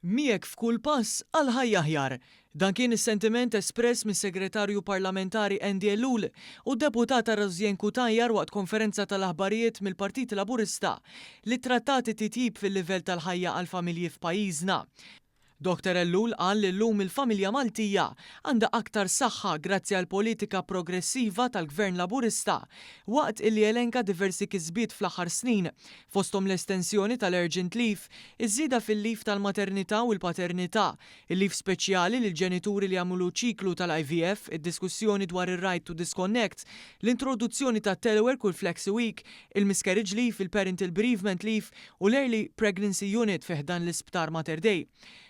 Miegħek f'kull pass għal ħajja aħjar. Dan kien is-sentiment espress mis-Segretarju Parlamentari Andy Ellul u d-Deputata Rosianne Cutajar waqt konferenza tal-aħbarijiet mill-Partit Laburista li ttrattat it-titjib fil-livell tal-ħajja għall-familji f'pajjiżna. Dottor Ellul qal li llum il-familja Maltija għandha aktar saħħa grazzi għall-politika progressiva tal-Gvern Laburista waqt illi elenka diversi kisbiet fl-aħħar snin fosthom l-estensjoni tal-urgent leave, iż-żieda fil-leave tal-maternità u l-paternità, il-leave speċjali lill-ġenituri li jagħmlu ċiklu tal-IVF, id-diskussjoni dwar ir-right to disconnect, l-introduzzjoni tat-telework u l-flexi week, il-miscarriage leave, il-parental bereavement leave u l-Early Pregnancy Unit fi ħdan l-Isptar Mater Dei.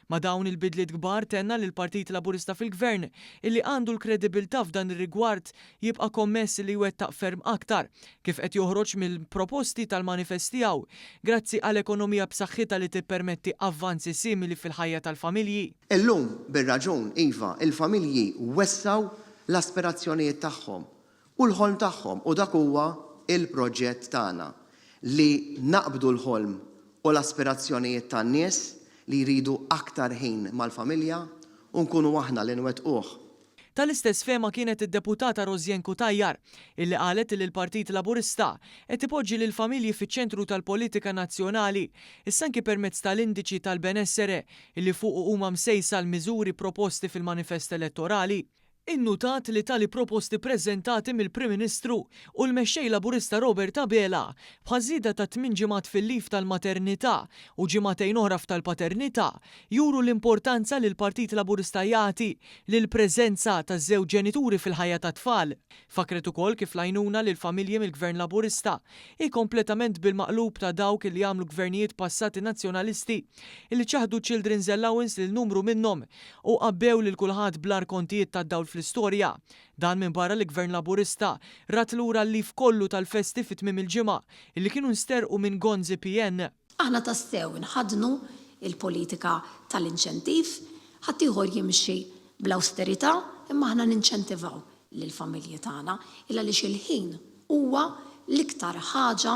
Ma' dawn il-bidliet kbar tenna li l-Partit Laburista fil-Gvern, illi għandu l-kredibilità f'dan ir-rigward, jibqa' kommess li jwettaq ferm aktar, kif qed joħroġ mill-proposti tal-manifest tiegħu, grazzi għal ekonomija b'saħħitha li tippermetti avvanzi simili fil-ħajja tal-familji. Illum, bir-raġun, iva, il-familji wessgħu l-aspirazzjonijiet tagħhom u l-ħolm tagħhom u dak huwa l-proġett tagħna, li naqbdu l-ħolm u l-aspirazzjonijiet tan-nies li jridu aktar ħin mal-familja u nkunu aħna li nwettquh. Tal-istess fehma kienet id-Deputata Rosianne Cutajar, illi qalet illi l-Partit Laburista qed ipoġġi lill-familji fiċ-ċentru tal-politika nazzjonali, issa anki permezz tal-indiċi tal-benessere illi fuqu huma msejsa l-miżuri proposti fil-manifest elettorali. Innutat li tali proposti ppreżentati mill-Prim Ministru u l-Mexxej Laburista Robert Abela, bħaż-żieda ta' tmien ġimgħat fil-leave tal-maternità u ġimagħtejn oħra f'tal-paternità, juru l-importanza li l-Partit Laburista jagħti lill-preżenza taż-żewġ ġenituri fil-ħajja tat-tfal. Fakkret ukoll kif l-għajnuna lill-familji mill-Gvern Laburista hi kompletament bil-maqlub ta' dawk li għamlu gvernijiet passati Nazzjonalisti li ċaħdu ċ-Children's Allowance lil numru minnhom u għabbew lil kulħadd bl-agħar kontijiet tad-dawl fl-istorja. Dan minbarra li Gvern Laburista radd lura l-leave kollu tal-festi fi tmiem il-ġimgħa li kienu nsterqu minn Gonzi PN. Aħna tassew inħaddnu l-politika tal-inċentiv, ħaddieħor jimxi bl-awsterità imma aħna ninċentivaw lill-familji tagħna il għaliex il-ħin huwa l-iktar ħaġa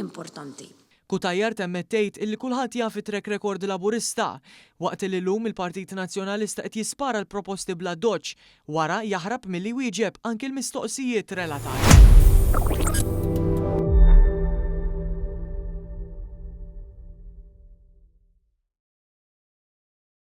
importanti. Cutajar temmet tgħid illi kulħadd jaf it-track record Laburista, waqt illi llum il-Partit Nazzjonalista qed jispara l-proposti bl-addoċċ, wara jaħrab milli jwieġeb anki l-mistoqsijiet relatati.